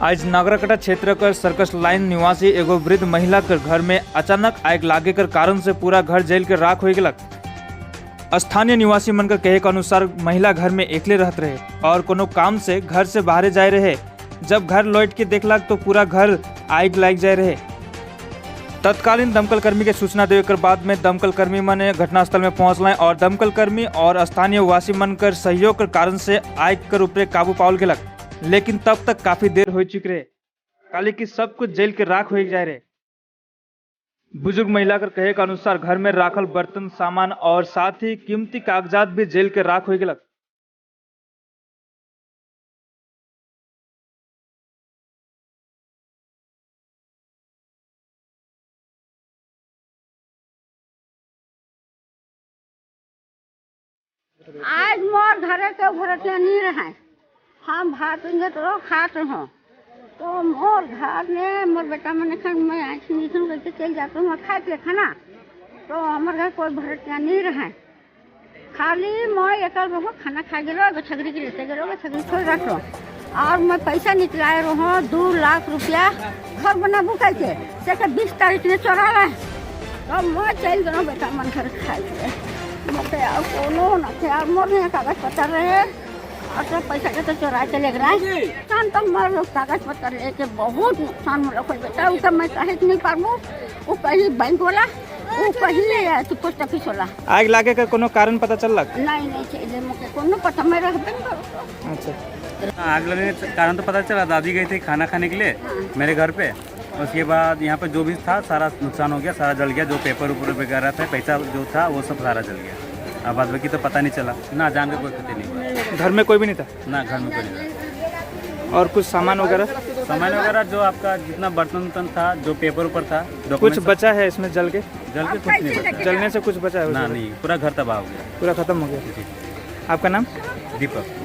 आज नागराकाटा क्षेत्र कर सर्कस लाइन निवासी एगो वृद्ध महिला के घर में अचानक आग लागे कर कारण से पूरा घर जल के राख हो गलक। स्थानीय निवासी मन के कहे के अनुसार महिला घर में एकले रहत रहे और कोनो काम से घर से बाहर जाए रहे। जब घर लौट के देखलक तो पूरा घर आग लाग जाए रहे। तत्कालीन दमकल कर्मी के सूचना देवे के बाद में दमकल कर्मी मन घटनास्थल में पहुंचल और दमकल कर्मी और स्थानीय वासी मन कर सहयोग के कारण से आग कर ऊपर काबू पावल गेलक, लेकिन तब तक काफी देर हो चुकी रहे, काली की सब कुछ जल के राख हो जाए रहे। बुजुर्ग महिला कर कहे के अनुसार घर में राखल बर्तन सामान और साथ ही कीमती कागजात भी जल के राख हो गेलक। आज मोर घरे के भरते नहीं रहे, हम भात तो खात रहो तो मोर घर में मोर बेटा मैंने खान मैं आँखी निखन करके चल जाता हूँ खाए के खाना, तो हमारे घर कोई भरतिया नहीं रहे। खाली मैं एकल रहो खाना खा गेलो, एगो छगरी के लेते गेलो, एगो छगरी छोड़ रखो और मैं पैसा निकलाए रहो 2 लाख रुपया घर बनाबू करके से 20 तारीख ने चोरा रहे, तो मैं चल गया बेटा मन घर खाए के मोके और कोनो न थे और मोर यहाँ कागज पत्र रहे और सब पैसा के तो चोरा के ले गए। नुकसान तो मोर कागज पत्र लेके बहुत नुकसान हो रहा बेटा, उसका मैं कहे नहीं पाबू, वो कहीं बैंक वाला वो कहीं तो पोस्ट ऑफिस वाला। आग लागे का कोनो कारण पता चललक? नहीं नहीं चाहिए मोके कोनो पता, मैं रहबे नहीं करू। अच्छा, आग लगने का कारण तो पता चला, दादी गई थी खाना खाने के लिए मेरे घर पे, उसके बाद यहाँ पे जो भी था सारा नुकसान हो गया, सारा जल गया, जो पेपर ऊपर वगैरह था, पैसा जो था वो सब सारा जल गया। अब बाद बाकी तो पता नहीं चला ना, जान के कोई क्षति नहीं हुआ। घर में कोई भी नहीं था ना, घर में कोई नहीं था। और कुछ सामान वगैरह? सामान वगैरह जो आपका जितना बर्तन वर्तन था, जो पेपर ऊपर था, कुछ डॉक्यूमेंट बचा है इसमें जल के? जल के कुछ नहीं बचा। जलने से कुछ बचा है ना उसमें? नहीं, पूरा घर तबाह हो गया, पूरा खत्म हो गया। जी। आपका नाम? दीपक।